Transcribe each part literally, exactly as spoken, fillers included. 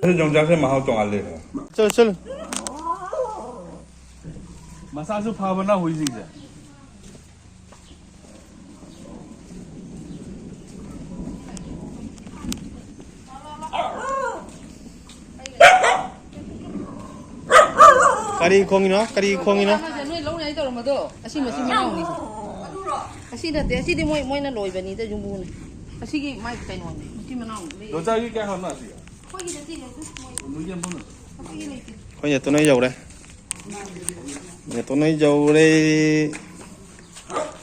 ꯌꯣꯡꯆꯥꯛꯁꯦ ꯃꯍꯥꯎ ꯇꯣꯉꯥꯜꯂꯦ꯫ ꯆꯠꯂꯨ, ꯆꯠꯂꯨ꯫ ꯃꯁꯥꯁꯨ ꯐꯕꯅ ꯍꯨꯏꯁꯤꯡꯁꯦ꯫ ꯀꯔꯤ ꯈꯣꯡꯉꯤꯅꯣ? ꯀꯔꯤ ꯈꯣꯡꯉꯤꯅꯣ? ꯅꯣꯏ ꯂꯧꯅꯤ ꯍꯥꯏ ꯇꯧꯔꯝꯕꯗꯣ? ꯑꯁꯤ ꯃꯆꯤꯟ ꯃꯅꯥꯎꯅꯤ꯫ ꯑꯁꯤ ꯅꯠꯇꯦ, ꯑꯁꯤꯗꯤ ꯃꯣꯏ, ꯃꯣꯏꯅ ꯂꯣꯏꯕꯅꯤꯗ, ꯌꯨꯝꯕꯨꯅ꯫ ꯑꯁꯤꯒꯤ ꯃꯥꯏ ꯀꯩꯅꯣꯅꯦ, ꯃꯆꯤꯟ ꯃꯅꯥꯎꯅꯤ꯫ ꯌꯣꯡꯆꯥꯛꯁꯤ ꯀꯌꯥ ꯍꯥꯞꯅ ꯑꯁꯤꯒ? ꯑꯩꯈꯣꯏꯒꯤ ꯅꯠꯇꯦ, ꯃꯣꯏ꯫ ꯅꯣꯏꯒꯤ ꯑꯃꯨꯛ ꯑꯁꯤꯒꯤ ꯂꯩꯇꯦ꯫ ꯑꯩꯈꯣꯏ ꯅꯦꯇꯣꯟ ꯍꯣꯏ ꯌꯧꯔꯦ꯫ ꯅꯦꯇꯣꯟ ꯍꯣꯏ ꯌꯧꯔꯦ꯫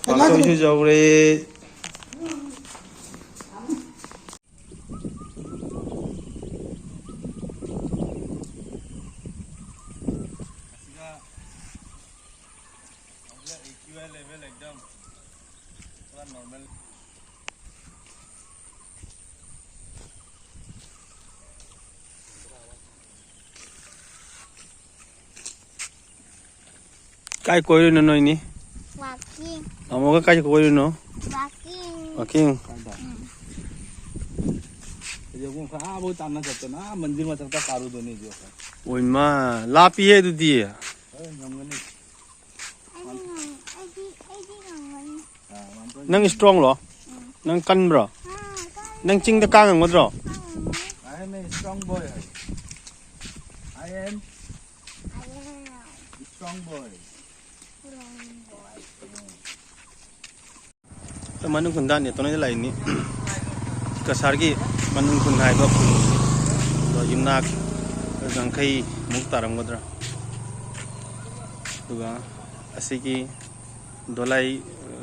ꯄꯥꯛꯊꯣꯏꯁꯨ ꯌꯧꯔꯦ꯫ ꯀꯥꯏ ꯀꯣꯏꯔꯨꯏꯅꯣ ꯅꯣꯏꯅꯤ? ꯋꯥꯀꯤꯡ꯫ ꯇꯥꯃꯣꯒ ꯀꯥꯏ ꯀꯣꯏꯔꯨꯏꯅꯣ? ꯋꯥꯀꯤꯡ꯫ ꯋꯥꯀꯤꯡ? ꯎꯝ꯫ ꯑꯩꯁꯦ ꯑꯃꯨꯛ ꯑꯥꯐꯥꯎ ꯇꯥꯟꯅ ꯆꯠꯇꯅ, ꯑꯥ ꯃꯟꯗꯤꯔ ꯃꯊꯛꯇ ꯀꯥꯔꯨꯗꯣꯏꯅꯦ ꯑꯩꯁꯦ꯫ ꯑꯣꯏꯃꯥ, ꯂꯥꯞꯄꯤꯍꯦ ꯑꯗꯨꯗꯤ꯫ ꯑꯦ, ꯉꯝꯒꯅꯤ꯫ ꯑꯩꯗꯤ ꯉꯝ-, ꯑꯩꯗꯤ, ꯑꯩꯗꯤ ꯉꯝꯒꯅꯤ꯫ ꯑꯥ, ꯋꯥꯟ ꯄꯣꯏꯟ ꯅꯪ ꯁ꯭ꯇ꯭ꯔꯣꯡꯂꯣ? ꯎꯝ꯫ ꯅꯪ ꯀꯟꯕ꯭ꯔꯣ? ꯑꯥ, ꯀꯟ-, ꯅꯪ ꯆꯤꯡꯗ ꯀꯥ ꯉꯝꯒꯗ꯭ꯔꯣ? ꯀꯥ ꯉꯝꯒꯅꯤ꯫ I am a strong boy. I am I am strong boy. Strong boy. ꯑꯩꯈꯣꯏ ꯃꯅꯨꯡ ꯈꯨꯟꯗ ꯅꯦꯇꯣꯟ ꯍꯣꯏꯗ ꯂꯥꯛꯏꯅꯤ꯫ ꯀꯁꯥꯔꯒꯤ ꯃꯅꯨꯡ ꯈꯨꯟ ꯍꯥꯏꯕ ꯈꯨꯟ ꯑꯗꯣ ꯌꯨꯝꯅꯥꯛ ꯌꯥꯡꯈꯩꯃꯨꯛ ꯇꯥꯔꯝꯒꯗ꯭ꯔꯥ꯫ ꯑꯗꯨꯒ ꯑꯁꯤꯒꯤ ꯗꯣꯂꯥꯏ,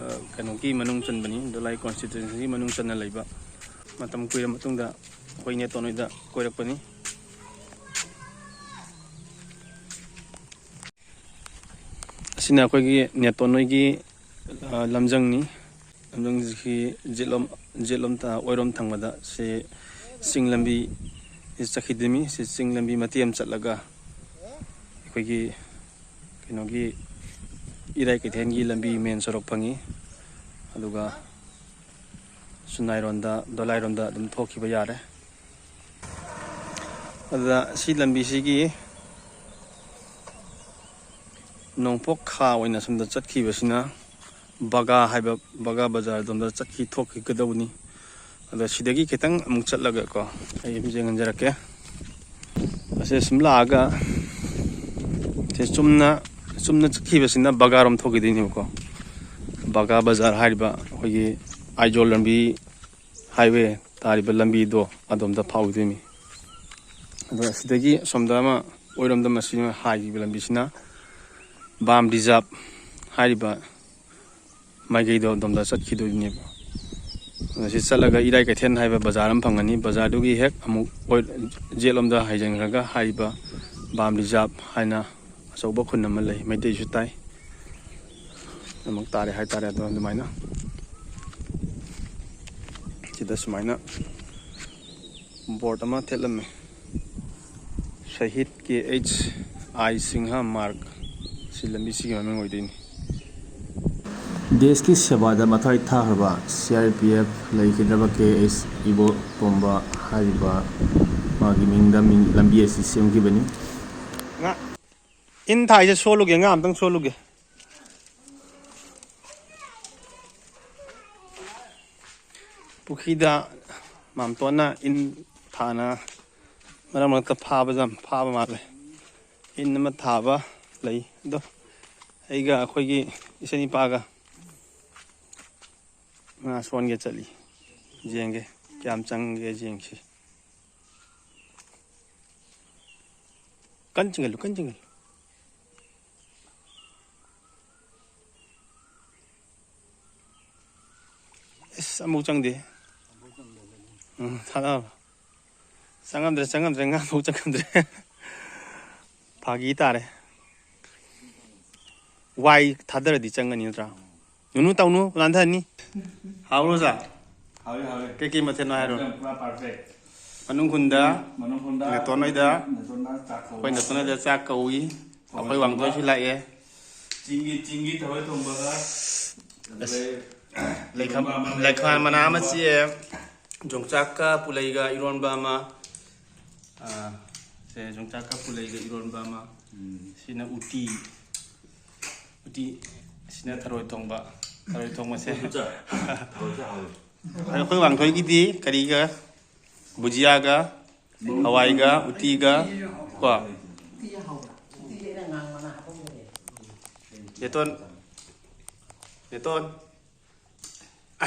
ꯑ, ꯀꯩꯅꯣꯒꯤ ꯃꯅꯨꯡ ꯆꯟꯕꯅꯤ, ꯗꯣꯂꯥꯏ ꯀꯣꯟꯁꯇꯤꯇ꯭ꯋꯦꯟꯁꯤꯒꯤ ꯃꯅꯨꯡ ꯆꯟꯅ ꯂꯩꯕ꯫ ꯃꯇꯝ ꯀꯨꯏꯔ ꯃꯇꯨꯡꯗ ꯑꯩꯈꯣꯏ ꯅꯦꯇꯣꯟ ꯍꯣꯏꯗ ꯀꯣꯏꯔꯛꯄꯅꯤ꯫ ꯑꯁꯤꯅ ꯑꯩꯈꯣꯏꯒꯤ ꯅꯦꯇꯣꯟ ꯍꯣꯏꯒꯤ, ꯑ, ꯂꯝꯖꯪꯅꯤ꯫ ꯂꯝꯖꯪꯁꯤ ꯖꯦꯠꯂꯣꯝ, ꯖꯦꯠꯂꯣꯝ ꯇ-, ꯑꯣꯏꯔꯣꯝ ꯊꯪꯕꯗ ꯁꯤ ꯆꯤꯡ ꯂꯝꯕꯤ ꯆꯠꯈꯤꯗꯣꯏꯅꯤ꯫ ꯁꯤ ꯆꯤꯡ ꯂꯝꯕꯤ ꯃꯇꯦꯛ ꯑꯃ ꯆꯠꯂꯒ ꯑꯩꯈꯣꯏꯒꯤ ꯀꯩꯅꯣꯒꯤ ꯏꯔꯥꯏ ꯀꯩꯊꯦꯜꯒꯤ ꯂꯝꯕꯤ ꯃꯦꯟ ꯁꯣꯔꯣꯛ ꯐꯪꯉꯤ꯫ ꯑꯗꯨꯒ ꯁꯨꯟꯅꯥꯏꯔꯣꯝꯗ, ꯗꯣꯂꯥꯏꯔꯣꯝꯗ ꯑꯗꯨꯝ ꯊꯣꯛꯈꯤꯕ ꯌꯥꯔꯦ꯫ ꯑꯗꯨꯗ ꯁꯤ ꯂꯝꯕꯤꯁꯤꯒꯤ ꯅꯣꯡꯄꯣꯛ ꯈꯥ ꯑꯣꯏꯅ ꯁꯣꯝꯗ ꯆꯠꯈꯤꯕꯁꯤꯅ ꯕꯒꯥ ꯍꯥꯏꯕ, ꯕꯒꯥ ꯕꯖꯥꯔ ꯑꯗꯣꯝꯗ ꯆꯠꯈꯤ ꯊꯣꯛꯈꯤꯒꯗꯧꯕꯅꯤ꯫ ꯑꯗꯣ ꯁꯤꯗꯒꯤ ꯈꯤꯇꯪ ꯑꯃꯨꯛ ꯆꯠꯂꯒꯀꯣ, ꯑꯩ ꯑꯃꯨꯛ ꯌꯦꯡꯍꯟꯖꯔꯛꯀꯦ꯫ ꯑꯁꯦ ꯁꯨꯝ ꯂꯥꯛꯑꯒ, ꯁꯦ ꯆꯨꯝꯅ, ꯆꯨꯝꯅ ꯆꯠꯈꯤꯕꯁꯤꯅ ꯕꯒꯥꯔꯣꯝ ꯊꯣꯛꯈꯤꯗꯣꯏꯅꯦꯕꯀꯣ꯫ ꯕꯒꯥ ꯕꯖꯥꯔ ꯍꯥꯏꯔꯤꯕ ꯑꯩꯈꯣꯏꯒꯤ ꯑꯥꯏꯖꯣꯜ ꯂꯝꯕꯤ, ꯍꯥꯏꯋꯦ ꯇꯥꯔꯤꯕ ꯂꯝꯕꯤꯗꯣ ꯑꯗꯣꯝꯗ ꯐꯥꯎꯗꯣꯏꯅꯤ꯫ ꯑꯗꯣ ꯑꯁꯤꯗꯒꯤ ꯑꯁꯣꯝꯗ ꯑꯃ ꯑꯣꯏꯔꯣꯝꯗ ꯃꯁꯤ ꯍꯥꯏꯈꯤꯕ ꯂꯝꯕꯤꯁꯤꯅ ꯕꯥꯝ ꯔꯤꯖꯥꯕ ꯍꯥꯏꯔꯤꯕ ꯃꯥꯏꯀꯩꯗꯣ ꯑꯗꯣꯝꯗ ꯆꯠꯈꯤꯗꯣꯏꯅꯦꯕ꯫ ꯑꯗ ꯁꯤ ꯆꯠꯂꯒ ꯏꯔꯥꯏ ꯀꯩꯊꯦꯜ ꯍꯥꯏꯕ ꯕꯖꯥꯔ ꯑꯃ ꯐꯪꯒꯅꯤ꯫ ꯕꯖꯥꯔꯗꯨꯒꯤ ꯍꯦꯛ ꯑꯃꯨꯛ ꯑꯣꯏ-, ꯌꯦꯠꯂꯣꯝꯗ ꯍꯥꯏꯖꯤꯟꯈ꯭ꯔꯒ ꯍꯥꯏꯔꯤꯕ ꯕꯥꯝ ꯔꯤꯖꯥꯔꯚ ꯍꯥꯏꯅ ꯑꯆꯧꯕ ꯈꯨꯟ ꯑꯃ ꯂꯩ, ꯃꯩꯇꯩꯁꯨ ꯇꯥꯏ꯫ ꯑꯃꯨꯛ ꯇꯥꯔꯦ ꯍꯥꯏꯇꯥꯔꯦ꯫ ꯑꯗꯣ ꯑꯗꯨꯃꯥꯏꯅ ꯁꯤꯗ ꯁꯨꯃꯥꯏꯅ ꯕꯣꯔꯗ ꯑꯃ ꯊꯦꯠꯂꯝꯃꯦ, ꯁꯍꯤꯗ ꯀꯦ ꯑꯩꯆ ꯑꯥꯏ ꯁꯤꯡꯍ ꯃꯥꯔꯒ꯫ ꯁꯤ ꯂꯝꯕꯤꯁꯤꯒꯤ ꯃꯃꯤꯡ ꯑꯣꯏꯗꯣꯏꯅꯤ꯫ ꯗꯦꯁꯀꯤ ꯁꯦꯕꯥꯗ ꯃꯊ꯭ꯋꯥꯏ ꯊꯥꯈ꯭ꯔꯕ ꯁꯤ ꯑꯥꯔ ꯄꯤ ꯑꯦꯐ ꯂꯩꯈꯤꯗ꯭ꯔꯕ ꯀꯦ ꯑꯩꯆ ꯏꯕꯣꯇꯣꯝꯕ ꯍꯥꯏꯔꯤꯕ ꯃꯥꯒꯤ ꯃꯤꯡꯗ ꯃꯤꯡ, ꯂꯝꯕꯤ ꯑꯁꯤ ꯁꯦꯝꯈꯤꯕꯅꯤ꯫ ꯉꯥ, ꯏꯟ ꯊꯥꯏꯁꯦ ꯁꯣꯜꯂꯨꯒꯦ, ꯉꯥ ꯑꯝꯇꯪ ꯁꯣꯜꯂꯨꯒꯦ꯫ ꯄꯨꯈ꯭ꯔꯤꯗ ꯃꯥꯝꯇꯣꯟꯅ ꯏꯟ ꯊꯥꯅ ꯃꯔꯛ ꯃꯔꯛꯇ ꯐꯥꯕꯁꯨ ꯌꯥꯝ ꯐꯥꯕ ꯃꯥꯜꯂꯦ꯫ ꯏꯟ ꯑꯃ ꯊꯥꯕ ꯂꯩ꯫ ꯑꯗꯣ ꯑꯩꯒ ꯑꯩꯈꯣꯏꯒꯤ ꯏꯆꯟ ꯏꯄꯥꯒ ꯉꯥ ꯁꯣꯟꯒꯦ ꯆꯠꯂꯤ꯫ ꯌꯦꯡꯒꯦ ꯀꯌꯥꯝ ꯆꯪꯒꯦ ꯌꯦꯡꯁꯤ꯫ ꯀꯟ ꯆꯤꯡꯍꯜꯂꯨ, ꯀꯟ ꯆꯤꯡꯍꯜꯂꯨ꯫ ꯑꯁ, ꯑꯃꯨꯛ ꯆꯪꯗꯦ꯫ ꯎꯝ, ꯊꯥꯗꯕ꯫ ꯆꯪꯉꯝꯗ꯭ꯔꯦ, ꯆꯪꯉꯝꯗ꯭ꯔꯦ, ꯉꯥ ꯑꯃꯨꯛ ꯆꯪꯉꯝꯗ꯭ꯔꯦ꯫ ꯐꯥꯒꯤ ꯇꯥꯔꯦ꯫ ꯋꯥꯏ ꯊꯥꯗꯔꯗꯤ ꯆꯪꯒꯅꯤ ꯅꯠꯇ꯭ꯔꯥ? ꯅꯨꯅꯨ ꯇꯧꯅꯨ, ꯂꯥꯟꯊꯅꯤ꯫ ꯍꯥꯎꯕ꯭ꯔꯣ, ꯑꯣꯖꯥ? ꯍꯥꯎꯏ, ꯍꯥꯎꯏ꯫ ꯀꯩꯀꯩ ꯃꯊꯦꯜꯅꯣ ꯍꯥꯏꯔꯣ? ꯄꯨꯔꯥ perfect꯫ ꯃꯅꯨꯡ ꯈꯨꯟꯗ ꯃꯅꯨꯡ ꯈꯨꯟꯗ ꯅꯦꯇꯣꯟ ꯍꯣꯏꯗ, ꯅꯦꯇꯣꯟꯅ ꯆꯥꯛ ꯀꯧꯕ꯫ ꯑꯩꯈꯣꯏ ꯅꯦꯇꯣꯟ ꯍꯣꯏꯗ ꯆꯥꯛ ꯀꯧꯏ꯫ ꯍꯋꯥꯏ ꯑꯩꯈꯣꯏ ꯊꯣꯡꯕ꯫ ꯋꯥꯡꯊꯣꯏꯁꯨ ꯂꯥꯛꯑꯦ꯫ ꯆꯤꯡꯒꯤ, ꯆꯤꯡꯒꯤ ꯊꯔꯣꯏ ꯊꯣꯡꯕꯒ꯫ ꯑꯁ꯫ ꯑꯗꯨꯗꯩ ꯂꯩꯈꯥꯝ-, ꯏꯔꯣꯟꯕ ꯑꯃ ꯂꯩꯈꯥꯝ ꯂꯩꯔꯦ, ꯃꯅꯥ ꯑꯃ ꯏꯔꯣꯟꯕ꯫ ꯆꯤꯛꯑꯦ꯫ ꯌꯣꯡꯆꯥꯛꯀ ꯄꯨꯂꯩꯒ ꯏꯔꯣꯟꯕ ꯑꯃ꯫ ꯑꯥ, ꯁꯦ ꯌꯣꯡꯆꯥꯛꯀ ꯄꯨꯂꯩꯒ ꯏꯔꯣꯟꯕ ꯑꯃ꯫ ꯎꯝ꯫ ꯁꯤꯅ ꯎꯇꯤ꯫ ꯎꯇꯤ꯫ ꯁꯤꯅ ꯊꯔꯣꯏ ꯊꯣꯡꯕ꯫ ꯊꯔꯣꯏ ꯊꯣꯡꯕꯁꯦ꯫ ꯎꯇꯤ ꯆꯥ-, ꯊꯔꯣꯏ ꯆꯥ ꯍꯥꯎꯋꯦ꯫ ꯑꯩꯈꯣꯏ ꯋꯥꯡꯊꯣꯏꯒꯤꯗꯤ ꯀꯔꯤꯒ? ꯕꯨꯖꯤꯌꯥꯒ, ꯍꯋꯥꯏꯒ, ꯎꯇꯤꯒ, ꯀꯣ? ꯎꯇꯤꯁꯦ ꯍꯥꯎꯕ꯭ꯔꯥ? ꯎꯇꯤꯁꯦ ꯑꯩꯅ ꯉꯥꯡ ꯃꯅꯥ ꯍꯥꯞꯄꯝꯕꯅꯦ꯫ ꯅꯦꯇꯣꯟ꯫ ꯅꯦꯇꯣꯟ꯫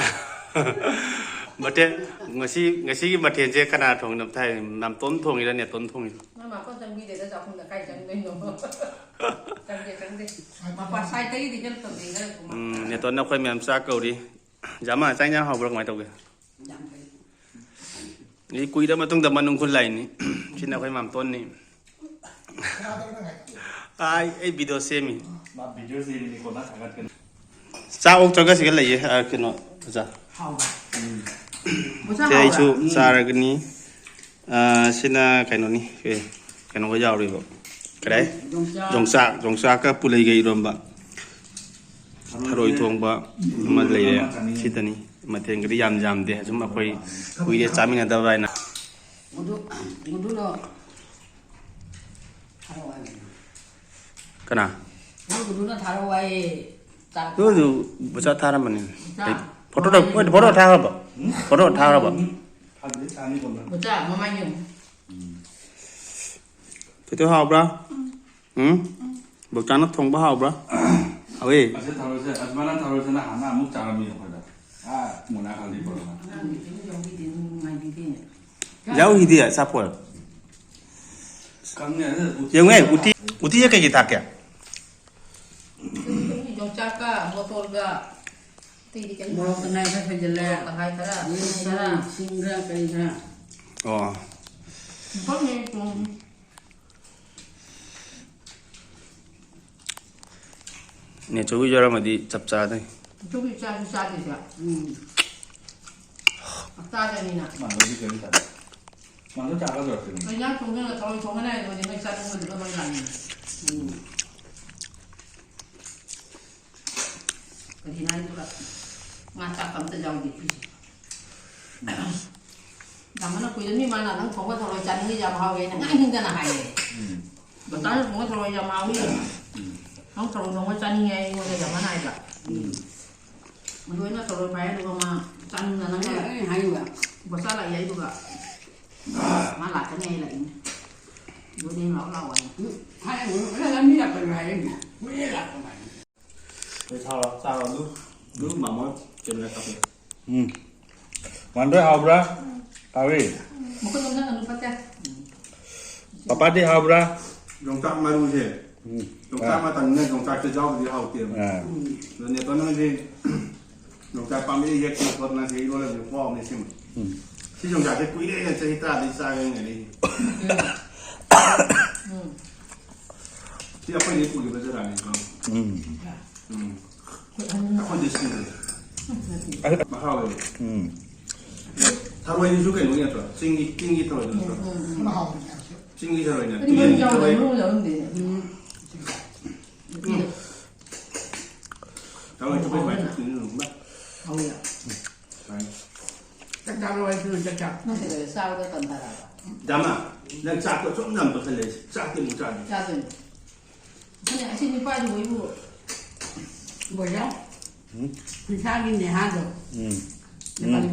ꯃꯊꯦꯜ, ꯉꯁꯤ, ꯉꯁꯤꯒꯤ ꯃꯊꯦꯜꯁꯦ ꯀꯅꯥ ꯊꯣꯡꯉꯤꯅꯣ ꯑꯝꯇ ꯍꯥꯏꯌꯨ? ꯅꯥꯝꯇꯣꯟ ꯊꯣꯡꯉꯤꯔ ꯅꯦꯇꯣꯟ ꯊꯣꯡꯉꯤꯔꯣ? ꯃꯥ ꯃꯥꯀꯣꯟ ꯆꯪꯕꯤꯗꯦꯗ ꯆꯥꯛꯈꯨꯝꯗ ꯀꯥꯏ ꯆꯪꯗꯣꯏꯅꯣ? ꯆꯪꯗꯦ, ꯆꯪꯗꯦ꯫ ꯃꯄꯥ ꯁꯥꯏꯠꯇꯒꯤꯗꯤ help ꯇꯧꯅꯩ ꯈꯔ ꯀꯨꯝꯃꯛ-꯫ ꯎꯝ, ꯅꯦꯇꯣꯟꯅ ꯑꯩꯈꯣꯏ ꯃꯌꯥꯝ ꯆꯥꯛ ꯀꯧꯔꯤ꯫ ꯖꯥꯃꯥ, ꯆꯥꯛ ꯏꯟꯖꯥꯡ ꯍꯥꯎꯕ꯭ꯔꯥ ꯀꯃꯥꯏꯅ ꯇꯧꯒꯦ? ꯌꯥꯝ ꯐꯩ꯫ ꯑꯩ ꯀꯨꯏꯔ ꯃꯇꯨꯡꯗ ꯃꯅꯨꯡ ꯈꯨꯠ ꯂꯥꯛꯏꯅꯤ꯫ ꯁꯤꯅ ꯑꯩꯈꯣꯏ ꯃꯥꯝꯇꯣꯟꯅꯤ꯫ ꯑꯥꯏ, ꯑꯩ video ꯁꯦꯝꯃꯤ꯫ ꯃꯥ video ꯁꯦꯝꯃꯤꯅꯤ, ꯀꯣꯟꯅ ꯊꯥꯒꯠꯀꯅꯤ꯫ ꯆꯥꯛ ꯑꯣꯛ ꯆꯪꯒ ꯁꯤꯒ ꯂꯩꯌꯦ, ꯑ, ꯀꯩꯅꯣ, ꯑꯣꯖꯥ꯫ ꯍꯥꯎꯕ꯭ꯔꯥ? ꯎꯝ꯫ ꯑꯣꯖꯥ ꯁꯦ ꯑꯩꯁꯨ ꯍꯥꯎꯕ꯭ꯔꯥ? ꯎꯝ꯫ ꯆꯥꯔꯒꯅꯤ꯫ ꯑ, ꯁꯤꯅ ꯀꯩꯅꯣꯅꯤ, ꯑꯦ, ꯀꯩꯅꯣꯒ ꯌꯥꯎꯔꯤꯕ꯫ ꯀꯔꯤ? ꯌꯣꯡꯆꯥꯛ꯫ ꯌꯣꯡꯆꯥꯛ, ꯌꯣꯡꯆꯥꯛꯀ ꯄꯨꯂꯩꯒ ꯏꯔꯣꯝꯕ꯫ ꯊꯔꯣꯏ ꯊꯣꯡꯕ ꯑꯃ ꯂꯩꯔꯦ꯫ ꯁꯤꯗꯅꯤ꯫ ꯃꯊꯦꯜꯒꯗꯤ ꯌꯥꯝ ꯌꯥꯝꯗꯦ꯫ ꯁꯨꯝ ꯑꯩꯈꯣꯏ ꯀꯨꯏꯔꯦ ꯆꯥꯃꯤꯟꯅꯗꯕ ꯍꯥꯏꯅ꯫ ꯃꯗꯨ, ꯃꯗꯨꯅ ꯊꯥꯔꯛꯑꯣ ꯍꯥꯏꯕꯅꯤ꯫ ꯀꯅꯥ? ꯅꯪ ꯃꯗꯨꯅ ꯊꯥꯔꯛꯑꯣ ꯍꯥꯏꯌꯦ꯫ ꯆꯥꯛ꯫ ꯑꯗꯨ, ꯑꯗꯨ ꯕꯨꯆꯥ ꯊꯥꯔꯝꯕꯅꯤ꯫ ꯆꯥꯛ꯫ ꯑꯩ photo ꯗ, ꯃꯃꯥꯏ ꯍꯣꯏ, photo ꯊꯥꯔꯕ? Photo ꯊꯥꯔꯕ? ꯊꯥꯗ꯭ꯔꯤ, ꯊꯥꯅꯤ ꯀꯣꯟꯅ꯫ ꯕꯨꯆꯥ, ꯃꯃꯥꯏ ꯌꯦꯡꯉꯨ꯫ ꯎꯝ꯫ ꯇꯣꯏꯇꯣꯏ ꯍꯥꯎꯕ꯭ꯔꯥ? ꯎꯝ? ꯕꯣꯛꯆꯥꯅ ꯊꯣꯡꯕ ꯍꯥꯎꯕ꯭ꯔꯥ? ꯍꯥꯎꯋꯦ꯫ ꯑꯁꯤ ꯊꯔꯣꯏꯁꯦ, ꯑꯁꯨꯃꯥꯏꯅ ꯊꯔꯣꯏꯁꯤꯅ ꯍꯥꯟꯅ ꯑꯃꯨꯛ ꯆꯥꯔꯝꯃꯤ ꯑꯩꯈꯣꯏꯗ꯫ ꯑꯥ, ꯃꯣꯅꯥ ꯈꯪꯗꯦ ꯄꯨꯔꯛꯑꯣ꯫ ꯑꯉꯥꯡꯒꯤ ꯀꯩꯅꯣ ꯌꯥꯎꯕꯤꯗꯦ, ꯅꯨꯡꯉꯥꯏꯕꯤꯗꯦ꯫ ꯌꯥꯎꯈꯤꯗꯦ, ꯑꯆꯥꯄꯣꯠ꯫ ꯈꯪꯉꯦ, ꯑꯗꯨ ꯎꯇꯤ ꯌꯦꯡꯉꯨꯍꯦ, ꯎꯇꯤ, ꯎꯇꯤꯁꯦ ꯀꯩꯀꯩ ꯊꯥꯛꯀꯦ? ꯌꯣꯡꯆꯥꯛꯀ, ꯃꯣꯇꯣꯔꯒ, ꯑꯇꯩꯗꯤ ꯀꯩꯝ ꯃꯣꯔꯣꯛ ꯍꯥꯞꯇꯦ꯫ ꯇꯪꯈꯥꯏ ꯈꯔ ꯁꯣꯏꯖꯜꯂꯦ꯫ ꯃꯣꯔꯣꯛ ꯇꯪꯈꯥꯏ ꯈꯔ, ꯌꯦꯔꯨꯝ ꯁꯤꯡ ꯈꯔ, ꯈꯔ, ꯁꯤꯡ ꯈꯔ, ꯀꯔꯤ ꯈꯔ꯫ ꯑꯣ꯫ ꯈꯪꯗꯦ, ꯎꯝ꯫ ꯅꯦꯆꯧꯕꯤ ꯌꯥꯎꯔꯝꯃꯗꯤ ꯆꯞ ꯆꯥꯗꯣꯏꯅꯤ꯫ ꯅꯦꯆꯧꯕꯤ ꯆꯥꯁꯨ ꯆꯥꯗꯦꯁꯦ꯫ ꯎꯝ꯫ ꯍꯞꯇꯥꯗꯅꯤꯅ꯫ ꯃꯥꯟꯅꯕꯗꯤ ꯀꯔꯤꯝ ꯇꯥꯗꯦ꯫ ꯃꯥꯟꯅꯕ ꯆꯥꯒꯗ꯭ꯔꯣ ꯁꯤꯕꯨ? ꯀꯩ ꯏꯟꯖꯥꯡ ꯊꯣꯡꯗꯣꯏꯅꯣ? ꯊꯔꯣꯏ ꯊꯣꯡꯒꯅꯤ ꯍꯥꯏꯗꯨꯗꯤ ꯅꯣꯏ ꯆꯥꯅꯤꯡꯕꯗꯨꯒ ꯃꯔꯤ ꯂꯥꯡꯉꯤ꯫ ꯎꯝ꯫ ꯀꯔꯤꯅꯣ ꯍꯥꯏꯗꯨꯒ ꯉꯥ ꯆꯥꯛꯀ ꯑꯝꯇ ꯌꯥꯎꯗꯦ ꯐꯤꯁꯦ꯫ ꯎꯝ꯫ ꯌꯥꯝꯃꯅ ꯀꯨꯏꯔꯦ꯫ ꯃꯤ ꯃꯥꯅ ꯅꯪ ꯊꯣꯡꯕ ꯊꯧꯔꯣꯏ ꯆꯥꯅꯤꯡꯉꯤ, ꯌꯥꯝ ꯍꯥꯎꯋꯦꯅ ꯉꯥꯡꯅꯤꯡꯗꯅ ꯍꯥꯏꯌꯦ꯫ ꯎꯝ꯫ ꯕꯇꯥꯅ ꯊꯣꯡꯕ ꯊꯧꯔꯣꯏ ꯌꯥꯝ ꯍꯥꯎꯋꯤ꯫ ꯎꯝ꯫ ꯅꯪ ꯊꯧꯔꯣꯏ ꯊꯣꯡꯕ ꯆꯥꯅꯤꯡꯉꯦ ꯑꯩꯉꯣꯟꯗ ꯌꯥꯝꯃꯅ ꯍꯥꯏꯕ꯫ ꯎꯝ꯫ ꯑꯗꯨ ꯑꯩꯅ ꯊꯧꯔꯣꯏ ꯐꯥꯏ ꯑꯗꯨꯒ ꯃꯥ ꯆꯥꯅꯤꯡꯗꯅ ꯑꯩ, ꯑꯩ ꯍꯥꯏꯔꯤꯕ꯫ ꯕꯣꯁꯥ ꯂꯥꯛꯏ ꯑꯗꯨꯒ ꯃꯥ ꯂꯥꯛꯀꯅꯤ ꯑꯩ ꯂꯥꯛꯏꯅꯦ꯫ ꯑꯗꯨꯗꯤ ꯂꯥꯛꯑꯣ ꯂꯥꯛꯑꯣ ꯍꯥꯏꯅ꯫ ꯎꯝ, ꯍꯥꯏꯔꯤꯕ꯫ ꯑꯩꯅ ꯂꯝꯕꯤ ꯂꯥꯛꯄꯗ ꯍꯥꯏꯔꯤꯕ꯫ ꯀꯨꯏꯔꯦ ꯂꯥꯛꯄ ꯍꯥꯏꯅ꯫ ꯑꯩ ꯊꯥꯎ ꯆꯥꯔꯣ ꯑꯗꯨ꯫ ꯑꯗꯨ ꯃꯥꯃꯣ ꯆꯦꯟꯅ ꯀꯥꯞꯄꯦ꯫ ꯎꯝ꯫ ꯋꯥꯟꯗꯣꯏ ꯍꯥꯎꯕ꯭ꯔꯥ? ꯍꯥꯎꯋꯤ꯫ ꯃꯈꯨꯠ ꯅꯝꯁꯤꯟꯒꯅꯨ, ꯐꯠꯇꯦ꯫ ꯄꯄꯥꯗꯤ ꯍꯥꯎꯕ꯭ꯔꯥ? ꯌꯣꯡꯆꯥꯛ ꯃꯔꯨꯁꯦ꯫ ꯎꯝ꯫ ꯌꯣꯡꯆꯥꯛ ꯑꯥ꯫ ꯃꯇꯝꯅꯤꯅ ꯌꯣꯡꯆꯥꯛꯁꯦ ꯌꯥꯎꯗ꯭ꯔꯗꯤ ꯍꯥꯎꯇꯦꯕ꯫ ꯑꯥ꯫ ꯑꯗꯣ ꯅꯦꯇꯣꯟꯅ ꯉꯁꯤ ꯌꯣꯡꯆꯥꯛ ꯄꯥꯝꯕꯤ ꯍꯦꯛꯇꯅ ꯈꯣꯠꯇꯅ ꯁꯤ ꯏꯔꯣꯜꯂꯁꯦ ꯄꯣꯛꯑꯕꯅꯦ ꯁꯤꯃ꯫ ꯎꯝ꯫ ꯁꯤ ꯌꯣꯡꯆꯥꯛꯁꯦ ꯀꯨꯏꯔꯦ ꯑꯩꯅ ꯆꯍꯤ ꯇꯔꯥꯗꯒꯤ ꯆꯥꯒꯦꯅ ꯉꯥꯏꯔꯛꯏꯁꯦ꯫ ꯎꯝ꯫ ꯁꯤ ꯑꯩꯈꯣꯏꯗꯒꯤ ꯄꯨꯈꯤꯕ ꯖꯒꯥꯅꯤ꯫ ꯎꯝ꯫ ꯎꯝ꯫ ꯑꯩꯈꯣꯏꯗꯤ ꯁꯤꯡꯗꯦ꯫ ꯃꯍꯥꯎ ꯂꯩ꯫ ꯎꯝ꯫ ꯊꯔꯣꯏꯁꯤꯁꯨ ꯀꯩꯅꯣꯒꯤ ꯅꯠꯇ꯭ꯔꯣ? ꯆꯤꯡꯒꯤ, ꯆꯤꯡꯒꯤ ꯊꯔꯣꯏꯗꯨ ꯅꯠꯇ꯭ꯔꯣ? ꯎꯝ, ꯎꯝ꯫ ꯆꯤꯡꯒꯤ ꯊꯔꯣꯏꯅꯦ꯫ ꯑꯗꯨ ꯃꯔꯨ ꯇꯨꯔꯦꯟꯒꯤ ꯌꯥꯎꯗꯦ, ꯊꯔꯣꯏ꯫ ꯃꯔꯨ ꯌꯥꯎꯔꯝꯗꯦꯅꯦ꯫ ꯎꯝ꯫ ꯊꯔꯣꯏ ꯆꯨꯞꯄꯩ ꯁꯨꯃꯥꯏꯅ ꯆꯨꯞꯇꯣꯏꯅꯤ, ꯌꯦꯡꯉꯨ꯫ ꯍꯥꯎ ꯌꯥ꯫ ꯁꯨꯃꯥꯏꯅ꯫ ꯆꯥꯛ ꯆꯥꯔꯣ ꯍꯥꯏꯁꯤꯔꯣ, ꯆꯥꯛ ꯆꯥ-꯫ ꯅꯪ ꯀꯩꯗꯧꯔꯦ? ꯆꯥꯕꯗ ꯇꯟꯊꯔꯛꯑꯕ? ꯗꯥꯃ, ꯅꯪ ꯆꯥꯛꯇꯣ ꯑꯁꯨꯛ ꯌꯥꯝ ꯇꯣꯠꯁꯜꯂꯦ, ꯆꯥꯛꯇꯤ ꯑꯃꯨꯛ ꯆꯥꯗꯦ꯫ ꯆꯥꯗꯣꯏꯅꯦ꯫ ꯑꯗꯨꯅꯦ, ꯑꯁꯤ ꯅꯨꯄꯥꯗꯨꯕꯨ ꯑꯩꯕꯨ ꯕꯣꯏꯂꯔ ꯎꯝ꯫ ꯀꯨꯟꯊ꯭ꯔꯥꯒꯤ ꯅꯦꯍꯥꯗꯣ꯫ ꯎꯝ꯫ ꯂꯨꯄꯥ ꯎꯝ꯫